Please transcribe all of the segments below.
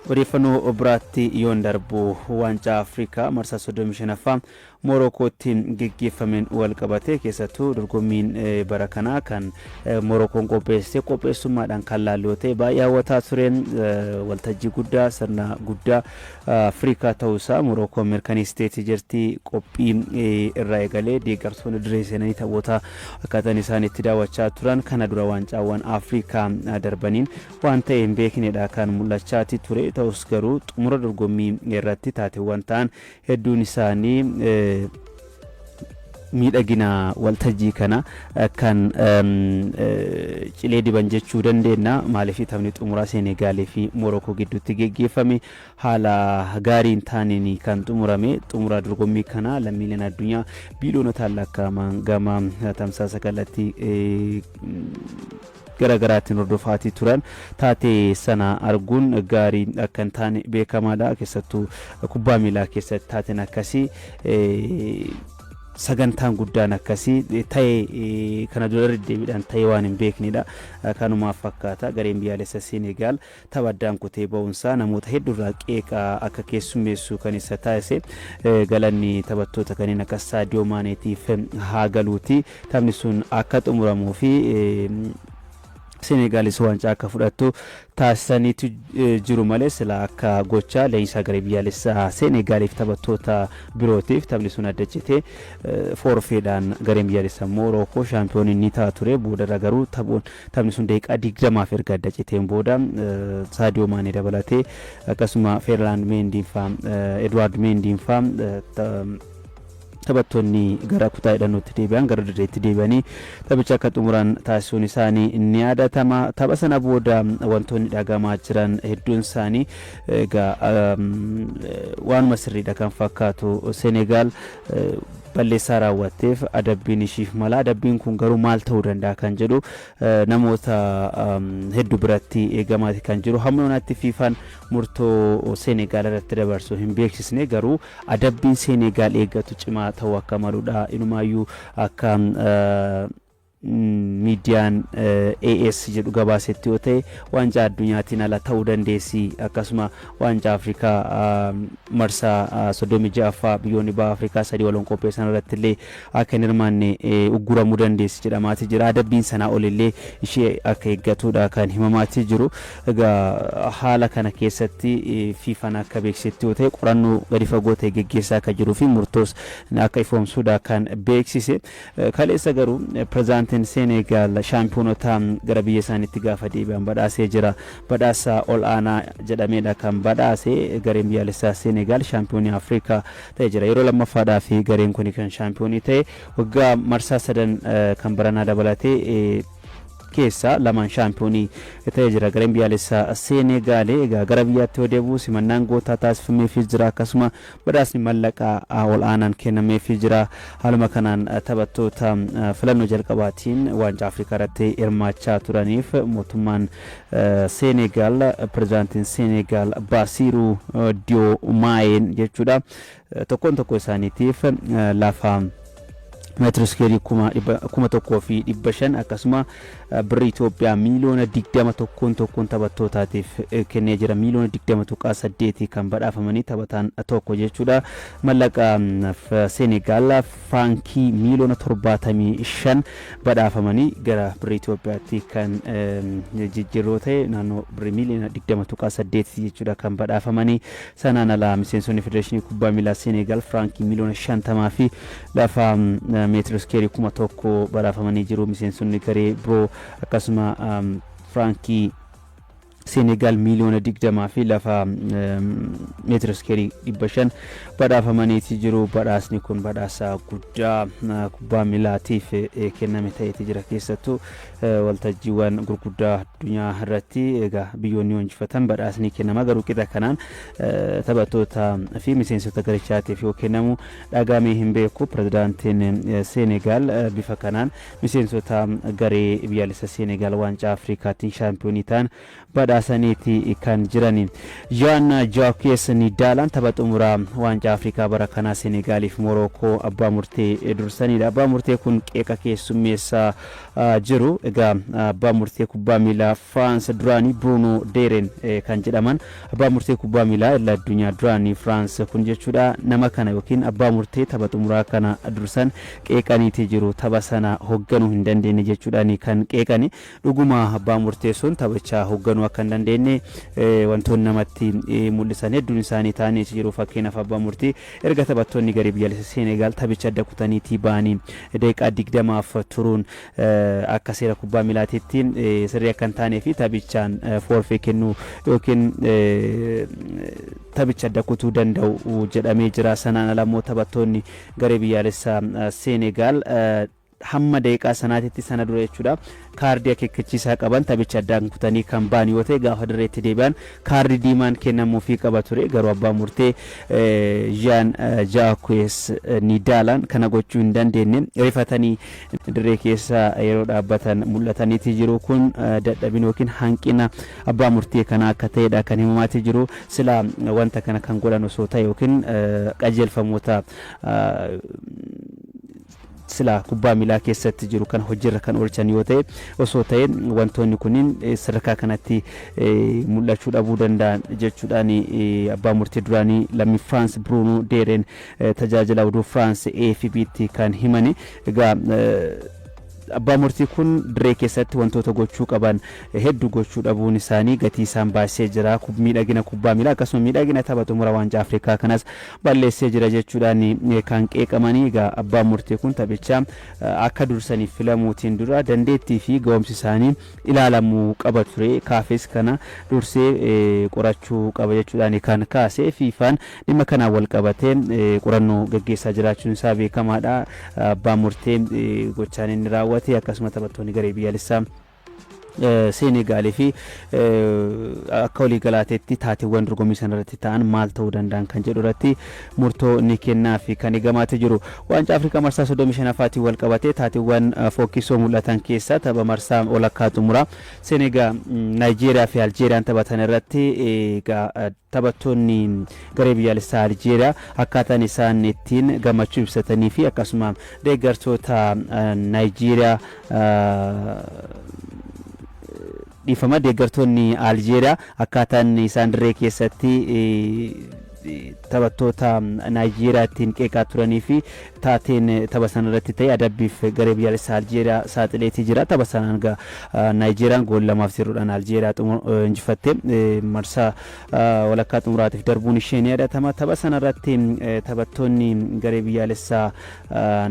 Odeeffannoo biraatti yoon darbu, Waancaa Afrikaa marsaa 35ffaa Moorookootti geggeeffameen wal qabate, keessattuu dorgommiin bara kanaa kan Moorookoon qopheessite qopheessummaadhaan kan laallu yoo ta'e, baay'ee hawwataa ture. Waltajjii guddaa, sirna guddaa Afrikaa ta'uusaa Moorookoon mirkaneessiteeti jirti. Qophii irraa eegalee deeggartoonni dirree seenanii taphoota akkaataan isaan itti daawwachaa turan kana dura waancaawwan Afrikaa darbaniin waan ta'e hin beeknedha kan mul'achaati ture. Ta'us garuu xumura dorgommii irratti taateewwan ta'an hedduun isaanii miidhagina waltajjii kana kan cilee diban jechuu dandeenya. Maaliif, taphni xumuraa Seenegaalii fi Moorokoo gidduutti geggeeffame haala gaarii hin taaneen kan xumurame. Xumura dorgommii kana lammiileen addunyaa biiliyoonotaan lakkaa'aman gama tamsaasa kallattii garaagaraatiin hordofaatii turan taatee sana arguun gaarii akka hin taane beekamaadha. Keessattuu kubbaa miilaa keessatti taateen akkasii, sagantaan guddaan akkasii ta'ee kana dura deddeebiidhaan ta'ee waan hin beeknedha. Kanumaaf fakkaata gareen biyyaalessa Senegaal tapha addaan kutee ba'uunsaa namoota hedduurraa qeeqa akka keessummeessu kan isa taasise. Galanni taphattoota kanneen akka Saadiyoo Maaneetiif haa galuuti, taphni sun akka xumuramuu fi Senegaalis waancaa akka fudhattu taasisaniitu jiru malee, sila akka gochaa leenjisaa garee biyyaalessaa Senegaaliif taphattoota birootiif taphni sun adda citee foorfeedhaan gareen biyyaalessaa Moorookoo shaampiyoonii ni ta'a ture. Boodarra garuu taphni sun daqiiqaa 20f erga adda citeen booda Saadiyoo Maanee dabalatee, akkasuma Feerlaand Meendiin faa, Edwaard Meendiin faa, taphattoonni gara kutaa hidhannootti deebi'an gara dirreetti deebi'anii taphicha akka xumuran taasisuun isaanii ni yaadatama. Tapha sana booda wantoonni dhagahamaa jiran hedduun isaanii egaa waanuma sirriidha kan fakkaatu. Senegaal balleessaa raawwatteef adabbiin ishiif mala. Adabbiin kun garuu maal ta'uu danda'a kan jedhu namoota hedduu biratti eegamaati kan jiru. Hamma yoonaatti FIFAn murtoo Senegaal irratti dabarsu hin beeksisne, garuu adabbiin Senegaal eeggatu cimaa ta'uu akka maludha. Inumaayyuu akka miidiyaan AS jedhu gabaasetti yoo ta'e, waancaa addunyaatiin ala ta'uu dandeessi. Akkasuma waancaa Afrikaa marsaa 36ffaa biyyoonni baha Afrikaa sadii waloon qopheessan irratti illee akka hin hirmaanne ugguramuu dandeessi jedhamaati jira. Adabbiin sanaa olillee ishee akka eeggatudha kan himamaatii jiru. Egaa haala kana keessatti FIFAn akka beeksisetti yoo ta'e, qorannoo gadi fagoo ta'e geggeessaa akka jiruu fi murtoos akka ifoomsuudha kan beeksise. Kaleessa garuu pirezidaantiin Senegaal shaampiyoonota gara biyya isaaniitti gaafa deebi'an badhaasee jira. Badhaasa ol aanaa jedhameedha kan badhaase. Gareen biyyaalessaa Senegaal shaampiyoonii Afrikaa ta'e jira. Yeroo lammaffaadhaaf gareen kun kan shaampiyoonii ta'e. Waggaa marsaa sadan kan baranaa dabalatee keessaa lamaan shaampiyoonii ta'ee jira. Gareen biyyaalessaa Seenegaal egaa gara biyyaatti yoo deebi'u simannaan gootaa taasifameefii jira. Akkasuma badhaasni mallaqaa ol aanaan kennameefii jira. Haaluma kanaan taphattoota filannoo jalqabaatiin waancaa Afrikaa irratti hirmaachaa turaniif mootummaan Seenegaal, pirezidaantiin Seenegaal Baasiiruu Diyoomaayeen jechuudha, tokkoon tokko isaaniitiif lafa meetira iskeerii 1500, akkasuma birrii Itoophiyaa miiliyoona 20 tokkoon tokkoon taphattootaatiif kennee jira. Miiliyoona 20.8 kan badhaafamanii taphataan tokko jechuudha. Mallaqa Senegaal firaankii miiliyoona 75 badhaafamanii gara birrii Itoophiyaatti kan jijjiirroo ta'e naannoo birrii miiliyoona 20.8 jechuudha kan badhaafamanii. Sanaan alaa miseensonni Federeeshinii Kubbaa Miilaa Senegaal firaankii miiliyoona 50 fi lafa meetira iskeerii 1000 badhaafamanii jiru. Miseensonni garee biroo akkasuma firaankii Senegaal miiliyoona 20 fi lafa meetira iskeerii 500 badhaafamaniiti jiru. Badhaasni kun badhaasa guddaa kubbaa miilaatiif kenname ta'eeti jira. Keessattuu waltajjiiwwan gurguddaa addunyaa irratti egaa biyyoonni injifatan badhaasni kennama. Garuu qixa kanaan taphattoota fi miseensota garichaatiif yoo kennamu dhagahamee hin beeku. Pirezidaantiin Senegaal bifa kanaan miseensota garee biyyaalessa Senegaal waancaa Afrikaatiin shaampiyoonii ta'an badhaasee kaasaniiti kan jirani. Jean Jacques Nidaalaan tapha xumuraa waancaa Afrikaa bara kanaa Senegaaliif Morookoo abbaa murtee dursanidha. Abbaa murtee kun qeeqa keessummeessaa jiru. Egaa abbaa murtee kubbaa miilaa Firaans duraanii Bruno Deeren kan jedhaman, abbaa murtee kubbaa miilaa idil addunyaa duraanii Firaans kun jechuudha. Nama kana yookiin abbaa murtee tapha xumuraa kana dursan qeeqaniiti jiru. Tapha sana hoogganuu hin dandeenye jechuudhaan kan qeeqani. Dhuguma abbaa murtee sun taphicha hoogganuu akka hin dandeenye wantoonni namatti mul'isan hedduun isaanii ta'anii jiru. Fakkeenyaaf, abbaa murtii erga taphattoonni garee biyyaalessa Seenegaal taphicha adda kutaniitii ba'anii daqiiqaa 20f turuun akka seera kubbaa miilaatiitti sirrii akka hin taanee fi taphichaan foorfee kennuu yookiin taphicha adda kutuu danda'u jedhamee jira. Sanaan ala immoo taphattoonni garee biyyaalessaa Seenegaal hamma daqiiqaa sanaatitti, sana dura jechuudha, kaardii akeekkachiisaa qaban taphicha addaan kutanii kan ba'an yoo ta'e, gaafa dirreetti deebi'an kaardii diimaan kennamuufii qaba ture. Garuu abbaa murtee Jean Jacques Nidaalaan kana gochuu hin dandeenye. Rifatanii dirree keessa yeroo dhaabbatan mul'ataniiti jiru. Kun dadhabina yookiin hanqina abbaa murtee kana akka ta'edha kan himamaatii jiru. Sila wanta kana kan godhan osoo ta'e yookiin qajeelfamoota sila kubbaa miilaa keessatti jiru kan hojiirra kan oolchan yoo ta'e osoo ta'e, wantoonni kunniin sadarkaa kanatti mul'achuu dhabuu danda'an jechuudhaan abbaa murtii duraanii lammii Firaans Bruno Deeren tajaajila oduu Firaans AFP'tti kan himani. Egaa abbaa murtii kun dirree keessatti wantoota gochuu qaban hedduu gochuu dhabuun isaanii gatii isaan baasee jira. Miidhagina kubbaa miilaa akkasuma miidhagina tapha xumura waancaa Afrikaa kanas balleessee jira jechuudhaan kan qeeqamanii. Egaa abbaan murtii kun taphicha akka dursaniif filamuutiin dura dandeettii fi ga'umsi isaanii ilaalamuu qaba ture. Kaafis kana dursee qorachuu qaba jechuudhaan kan kaase. Fiifaan dhimma kanaan wal qabatee qorannoo gaggeessaa jiraachuun isaa beekamaadha. Abbaan murtee gochaan inni raawwate akkasuma taphattoonni garee biyyaalessaa Seenegaalii fi akka waliigalaateetti taateewwan dorgommii sana irratti ta'an maal ta'uu danda'an kan jedhu irratti murtoo ni kennaa fi kan eegamaatee jiru. Waancaa Afrikaa marsaa 35ffaatiin wal qabatee taateewwan fokkisoo mul'atan keessaa tapha marsaa walakkaa xumuraa Senegaal, Naayijeeriyaa fi Aljeeriyaan taphatan irratti egaa taphattoonni garee biyyaalessaa Aljeeriyaa akkaataan isaan ittiin gammachuu ibsatanii fi akkasuma deeggartoota Naayijeeriyaa, dhiifama, deeggartoonni Aljeeriyaa akkaataan isaan dirree keessatti taphattoota Naayijeeriyaa ittiin qeeqaa turanii fi taateen tapha sana irratti ta'e adabbiif garee biyyaalessaa Aljeeriyaa saaxileetii jira. Tapha sanaan egaa Naayijeeriyaan gool 2-0dhaan Aljeeriyaa injifatte marsaa walakkaa xumuraatiif darbuun ishee ni yaadatama. Tapha sana irratti taphattoonni garee biyyaalessaa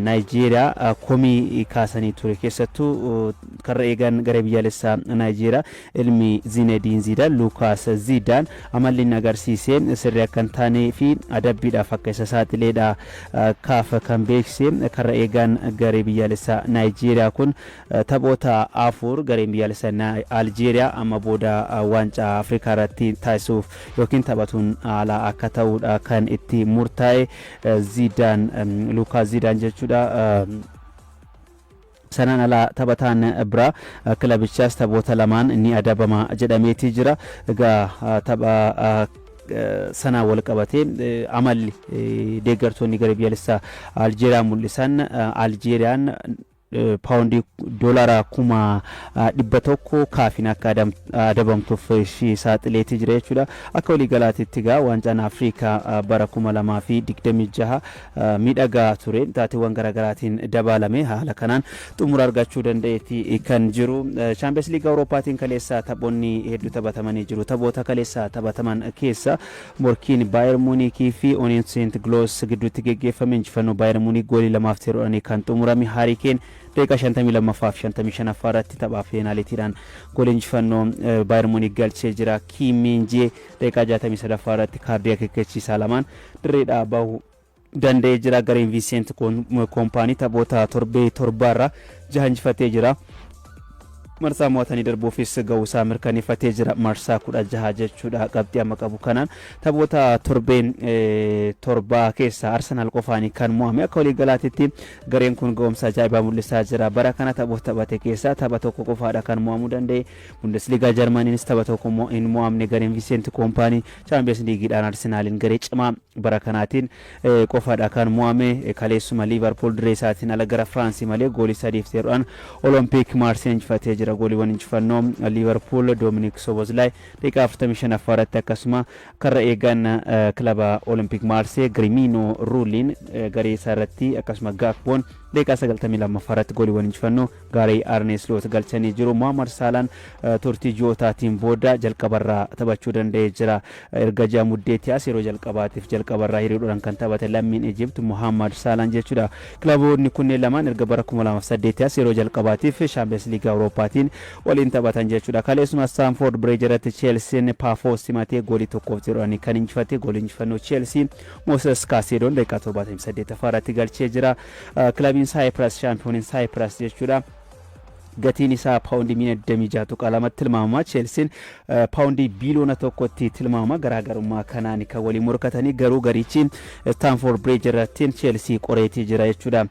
Naayijeeriyaa komii kaasanii ture. Keessattuu karra eegan garee biyyaalessaa Naayijeeriyaa ilmi Zinediin Zidaan, Lukaas Zidaan, amalli inni agarsiise sirrii akka hin taanee fi adabbiidhaaf akka isa saaxileedha kaaf kan beeksise. Karra eegaan garee biyyaalessaa Naayijeeriyaa kun taphoota afur gareen biyyaalessaa Aljeeriyaa amma booda waancaa Afrikaa irratti taasisuuf yookiin taphatuun alaa akka ta'uudha kan itti murtaa'e Zidaan, Lukaas Zidaan jechuudha. Sanaan alaa taphataan biraa kilabichaas taphoota lamaan ni adabama jedhameetii jira. Egaa tapha sanaan wal qabatee amalli deeggartoonni garee biyyaalessaa Aljeeriyaa mul'isan Aljeeriyaan paawundii doolaara 100,000 kaafiin akka adabamtuuf ishii saaxileetii jira jechuudha. Akka waliigalaatitti egaa waancaan Afrikaa bara 2026 miidhagaa ture, taateewwan garaagaraatiin dabaalame haala kanaan xumura argachuu danda'eeti kan jiru. Chaampiyeens Liigii Awurooppaatiin kaleessa taphoonni hedduu taphatamanii jiru. Taphoota kaleessa taphataman keessa morkiin Baayer Muunikii fi Onion Seent Giloos gidduutti geggeeffame injifannoo Baayer Muunik goolii 2-0dhaan kan xumurame. Haarii Keen daqiiqaa 52ffaa fi 55ffaa irratti taphaa peenaaliitiidhaan goolii injifannoo Baayer Muunik galchee jira. Kiim Miinjee daqiiqaa 63ffaa irratti kaardii akeekkachiisaa lamaan dirreedhaa bahu danda'ee jira. Gareen Viinsent Koompaanii taphoota torbee torbaarraa jaha injifatee jira. Marsaa mo'atanii darbuufis ga'uusaa mirkaneeffatee jira. Marsaa 16 jechuudha qabxii amma qabu kanaan taphoota torbeen torbaa keessaa Arsenaal qofaanii kan mo'ame. Akka waliigalaatitti gareen kun ga'umsa ajaa'ibaa mul'isaa jira. Bara kana taphoota taphate keessaa tapha tokko qofaadha kan mo'amuu danda'e. Bundesliigaa Jarmaniinis tapha tokko hin mo'amne gareen Viseent Koompaanii. Chaampiyeens Liigiidhaan Arsenaaliin garee cimaa bara kanaatiin qofaadha kan mo'ame. Kaleessuma Liivarpuul dirree isaatiin ala gara Firaansii malee goolii 3-0dhaan Olompiik Maarsee injifatee jira. Gooliiwwan injifannoo Liivarpuul Doominik Soboozlaay daqiiqaa 45ffaa irratti, akkasuma karra eegan kilaba Olompiik Maarsee Giriimiinoo Ruuliin garee isaa irratti, akkasuma Gaakpoon daqiiqaa 92ffaa irratti gooliiwwan injifannoo garee Arnee Sloot galchanii jiru. Mohaammed Saalaan turtii ji'ootaatiin booda jalqabarraa taphachuu danda'ee jira. Erga ji'a muddeetti as yeroo jalqabaatiif jalqabarraa hiriiruudhaan kan taphate lammiin Ijipt Mohaammed Saalaan jechuudha. Kilaboonni kunneen lamaan erga bara 2008 as yeroo jalqabaatiif Shaampiyoons Liigii Awurooppaatiin waliin taphatan jechuudha. Kaleessuma Staanfoord Biriij irratti Cheelsiin Paafoos simatee goolii 1-0dhaan kan injifate. Goolii injifannoo Cheelsii Mooses Kaaseedoon daqiiqaa 78ffaa irratti galchee jira. Kilabiin Saayipiras, shaampiyooniin Saayipiras jechuudha. Gatiin isaa paawundii miiliyoona 26.2tti tilmaamama. Cheelsiin paawundii biiliyoona 1tti tilmaamama. Garaagarummaa kanaan kan waliin morkatanii, garuu garichi Staanfoord Biriij irratti Cheelsii qoreetii jira jechuudha.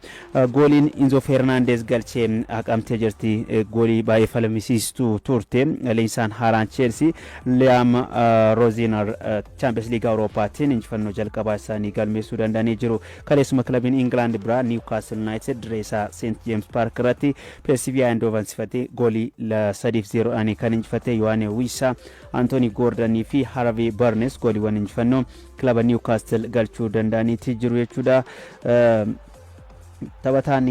Gooliin Inzo Feernaandeez galchee haqamtee jirti. Goolii baay'ee falmisiistuu turte. Leenjisaan haaraan Cheelsii Liyaam Roziinar Chaampiyoons Liigii Awurooppaatiin injifannoo jalqabaa isaanii galmeessuu danda'anii jiru. Kaleessuma kilabiin Ingilaand biraa Niwkaastil Yuunaayitid dirree isaa Seent Jeems Paark irratti PSV Eindhoven sifatee goolii 3-0dhaan kan injifate. Yohaane Wiisaa, Antoonii Goordanii fi Harvey Barnes gooliiwwan injifannoo kilaba Niwkaastil galchuu danda'aniiti jiru jechuudha. Taphataan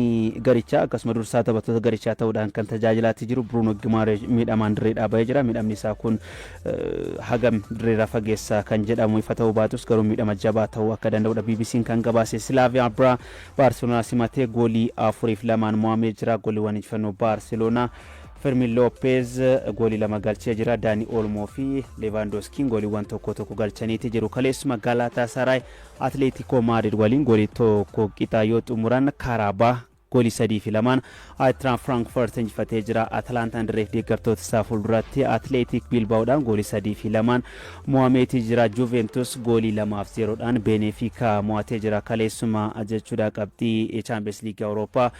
garichaa akkasuma dursaa taphattoota garichaa ta'uudhaan kan tajaajilaatti jiru Bruno Gimaaree miidhamaan dirreedhaa bahee jira. Miidhamni isaa kun hagam dirreerraa fageessa kan jedhamu ifa ta'uu baatus, garuu miidhama jabaa ta'uu akka danda'udha BBC'n kan gabaase. Silaaviyaa biraa Baarseloonaa simatee goolii 4-2n mo'amee jira. Gooliiwwan injifannoo Baarseloonaa Fermin Lopez goolii lama galchee jira. Daani Olmoo fi Levaandoskiin gooliiwwan tokko tokko galchaniiti jiru. Kaleessuma Galaataa Saraay Atleetikoo Maadrid waliin goolii tokko qixaa yoo xumuran, Kaaraabaa goolii 3-2n Ayitiraam Firaankfurt injifatee jira. Atalaantaan dirreef deeggartoota isaa fuulduratti Atleetik Biilbaa'uudhaan goolii 3-2n mo'ameetii jira. Juventus goolii 2-0dhaan Benefikaa mo'atee jira. Kaleessuma jechuudha qabxii Chaampiyoons Liigii Awurooppaa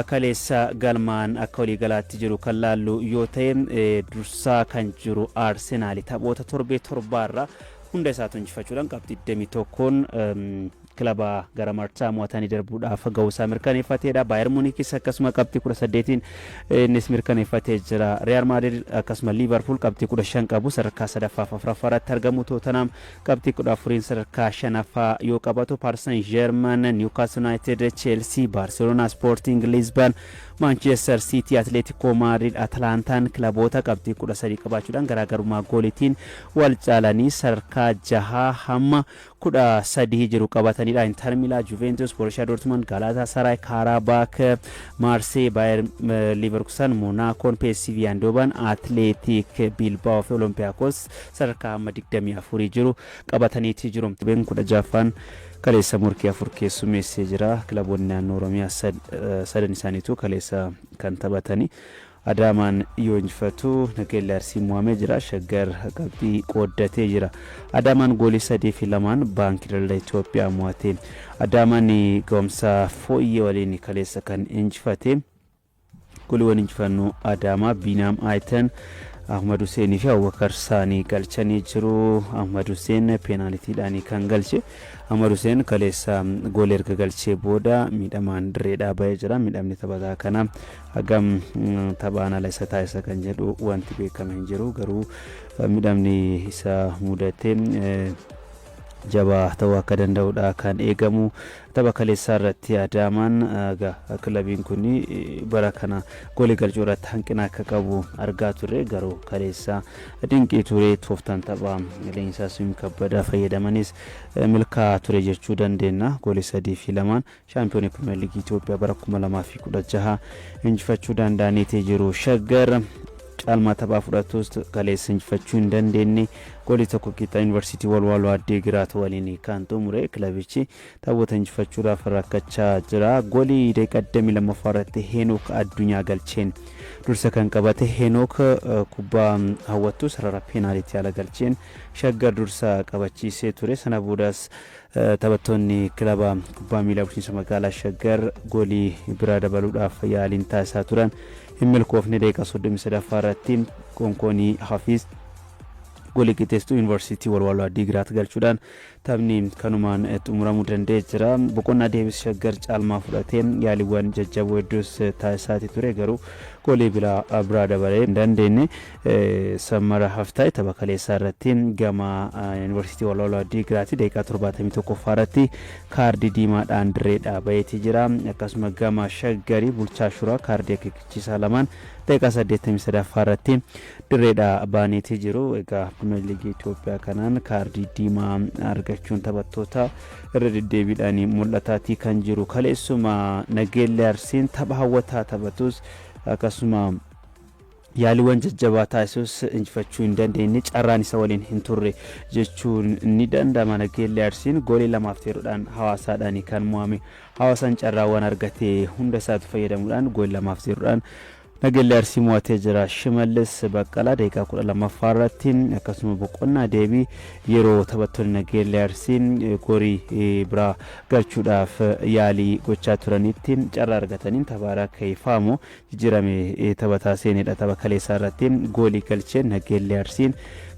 kaleessa galmaan akka waliigalaatti jiru kan laallu yoo ta'e, dursaa kan jiru Arsenaali taphoota torbee torbaarra hunda isaatu injifachuudhaan qabxii 21n kilaba gara marsaa mo'atanii darbuudhaaf ga'uusaa mirkaneeffateedha. Baayer Muuniikis akkasuma qabxii 18n innis mirkaneeffatee jira. Real Madrid akkasuma Liivarpuul qabxii 15 qabu, sadarkaa sadaffaaf afuraffaa irratti argamu. Tootenaam qabxii 14n sadarkaa shanaffaa yoo qabatu, Paris Saint-Germain, Newcastle United, Chelsea, Barcelona, Sporting Lisbon, Manchester City, Atletico Madrid, Atalantaan kilaboota qabxii 13 qabaachuudhaan garaagarummaa gooliitiin wal caalanii sadarkaa jahaa hamma 13 jiru qabatanidha. Inter Milan, Juventus, Borussia Dortmund, Galatasaray, Karabakh, Marseille, Bayer Leverkusen, Monaco, PSV Eindhoven, Athletic Bilbao fi Olympiacos sadarkaa hamma 24 jiru qabataniiti jiru. Torbeen 16ffaan kaleessa morkii afur keessummeessee jira. Kilaboonni naannoo Oromiyaa sadan isaaniitu kaleessa kan taphatani. Adaamaan yoo injifatu, Nageellee Arsii mo'amee jira. Shaggar qabxii qooddatee jira. Adaamaan goolii 3-2n Baankii Daldala Itoophiyaa mo'ate. Adaamaan ga'umsa fooyyee waliin kaleessa kan injifate. Gooliiwwan injifannoo Adaamaa Biinaam Ayitan, Ahmad Huseenii fi Abubakar Saanii galchanii jiru. Ahmad Huseen peenaalitiidhaan kan galche. Ahmad Huseen kaleessa goolii erga galchee booda miidhamaan dirreedhaa bahee jira. Miidhamni taphataa kana hagam taphaan ala isa taasisa kan jedhu wanti beekame hin jiru. Garuu miidhamni isa mudate jabaa ta'uu akka danda'udha kan eegamu. Tapha kaleessaa irratti Adaamaan, kilabiin kun bara kana goolii galchuu irratti hanqina akka qabu argaa turre, garuu kaleessa dinqii ture. Tooftaan taphaa leenjisaa Siyuum Kabbadaa fayyadamanis milkaa'aa ture jechuu dandeenya. Goolii 3-2n shaampiyoonii Pirimeer Liigii Itoophiyaa bara 2016 injifachuu danda'aniiti jiru. Shaggar Caalmaa taphaa fudhatus kaleessa injifachuu hin dandeenye. Goolii tokko qixa Yuunivarsiitii Walwaaloo Addeegiraat waliin kan xumure kilabichi taphoota injifachuudhaaf rakkachaa jira. Goolii daqiiqaa 22ffaa irratti Heenook Addunyaa galcheen dursa kan qabate Heenook kubbaa hawwattuu sarara peenaalitii ala galcheen Shaggar dursa qabachiisee ture. Sana boodas taphattoonni kilaba kubbaa miilaa bulchiinsa magaalaa Shaggar goolii biraa dabaluudhaaf yaaliin taasisaa turan hin milkoofne. Daqiiqaa 33ffaa irratti Konkoonii Hafiis goolii qixxeessituu Yuunivarsiitii Walwaaloo Addiigiraat galchuudhaan taphni kanumaan xumuramuu danda'ee jira. Boqonnaa deebis Shaggar caalmaa fudhatee yaaliiwwan jajjaboo hedduus taasisaati ture, garuu goolii biraa dabalee hin dandeenye. Sammara Haftaay tapha kaleessaa irratti gama Yuunivarsiitii Walwaaloo Addiigiraati daqiiqaa 71ffaa irratti kaardii diimaadhaan dirreedhaa baheetii jira. Akkasuma gama Shaggarii Bulchaa Shuraa kaardii akeekkachiisaa lamaan daqiiqaa 83ffaa irratti dirreedhaa baaniitii jiru. Egaa Pirimeer Liigii Itoophiyaa kanaan kaardii diimaa argachuun taphattoota irra deddeebiidhaan mul'ataatii kan jiru. Kaleessuma Nageellee Arsiin tapha hawwataa taphatus, akkasuma yaaliiwwan jajjabaa taasisus injifachuu hin dandeenye. Carraan isa waliin hin turre jechuun ni danda'ama. Nageellee Arsiin goolii 2-0dhaan Hawaasaadhaan kan mo'ame. Hawaasaan carraawwan argate hunda isaatu fayyadamuudhaan goolii 2-0dhaan Nageellee Arsii mo'atee jira. Shimallis Baqqalaa daqiiqaa 12ffaa irratti, akkasuma boqonnaa deebii yeroo taphattoonni Nageellee Arsii goolii biraa galchuudhaaf yaalii gochaa turanitti carraa argataniin Tabaarak Kayifaamoo jijjiirame taphataa seenedha. Tapha kaleessaa irratti goolii galchee Nageellee Arsiin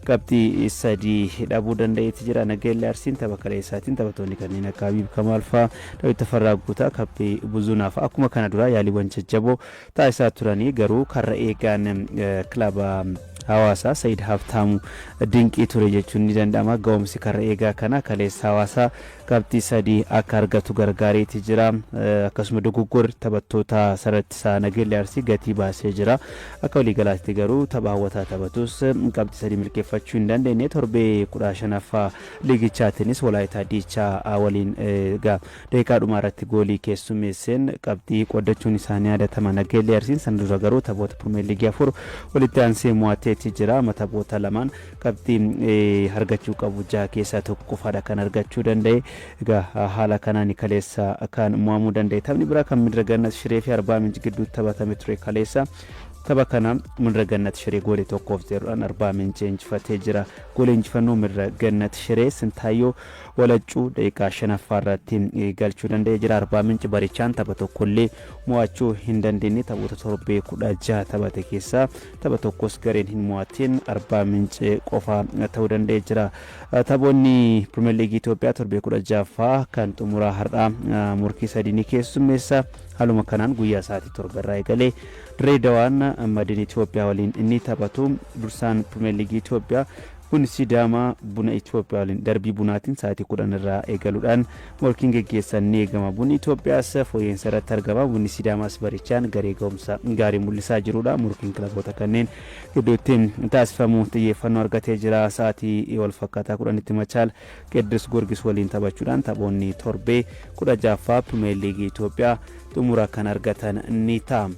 qabxii 3 dhabuu danda'eeti jira. Nageellee Arsiin tapha kaleessaatiin taphattoonni kanneen akka Habiib Kamaal fa'aa, Daawit Tafarraa Guutaa, Kaphee Buzunaa fa'aa akkuma kana dura yaaliiwwan jajjaboo taasisaa turanii, garuu karra eegaan kilaba Hawaasaa Sayid Habtaamu dinqii ture jechuun ni danda'ama. Ga'umsi karra eegaa kana kaleessa Hawaasaa qabxii 3 akka argatu gargaareeti jira. Akkasuma dogoggorri taphattoota sarara Nageellee Arsii gatii baasee jira. Akka waliigalaatti garuu tapha hawwataa taphatus qabxii 3 milkeeffachuu hin dandeenye. Torbee 15ffaa liigichaatiinis Walaayitaa Diichaa waliin egaa daqiiqaa dhumaa irratti goolii keessummeesseen qabxii qoodachuun isaanii yaadatama. Nageellee Arsiin sana dura garuu taphoota Pirimeer Liigii 4 walitti aansee mo'ateeti jira. Amma taphoota lamaan qabxii argachuu qabu jaha keessaa tokko qofaadha kan argachuu danda'e. Egaa haala kanaan kaleessa kan mo'amuu danda'e. Taphni biraa kan Midragannat Shiree fi Arbaa Minch gidduutti taphatame ture kaleessa. Tapha kana Midragannat Shiree goolii 1-0dhaan Arbaa Minch injifatee jira. Goolii injifannoo Midragannat Shiree Sintaayyoo Walaccuu daqiiqaa 5ffaa irratti galchuu danda'ee jira. Arbaa Minch barichaan tapha tokkollee mo'achuu hin dandeenye. Taphoota torbee 16 taphate keessaa tapha tokkos gareen hin mo'atin Arbaa Minch qofa ta'uu danda'ee jira. Taphoonni Pirimeer Liigii Itoophiyaa torbee 16ffaa kan xumuraa har'aa morkii sadii ni keessummeessa. Haaluma kanaan guyyaa sa'aatii 7 irraa eegalee Dirree Dawaan Madin Itoophiyaa waliin ni taphatu. Dursaan Pirimeer Liigii Itoophiyaa Bunni Sidaamaa Buna Itoophiyaa waliin darbii bunaatiin sa'aatii 10 irraa eegaluudhaan morkiin geggeessan ni eegama. Bunni Itoophiyaas fooyya'insa irratti argama. Bunni Sidaamaas barichaan garee ga'umsa gaarii mul'isaa jirudha. Morkiin kilaboota kanneen gidduutti taasifamu xiyyeeffannoo argatee jira. Sa'aatii wal fakkaataa 10tti Machaal Qiddus Goorgis waliin taphachuudhaan taphoonni torbee 16ffaa Pirimeer Liigii Itoophiyaa xumura kan argatan ni ta'a.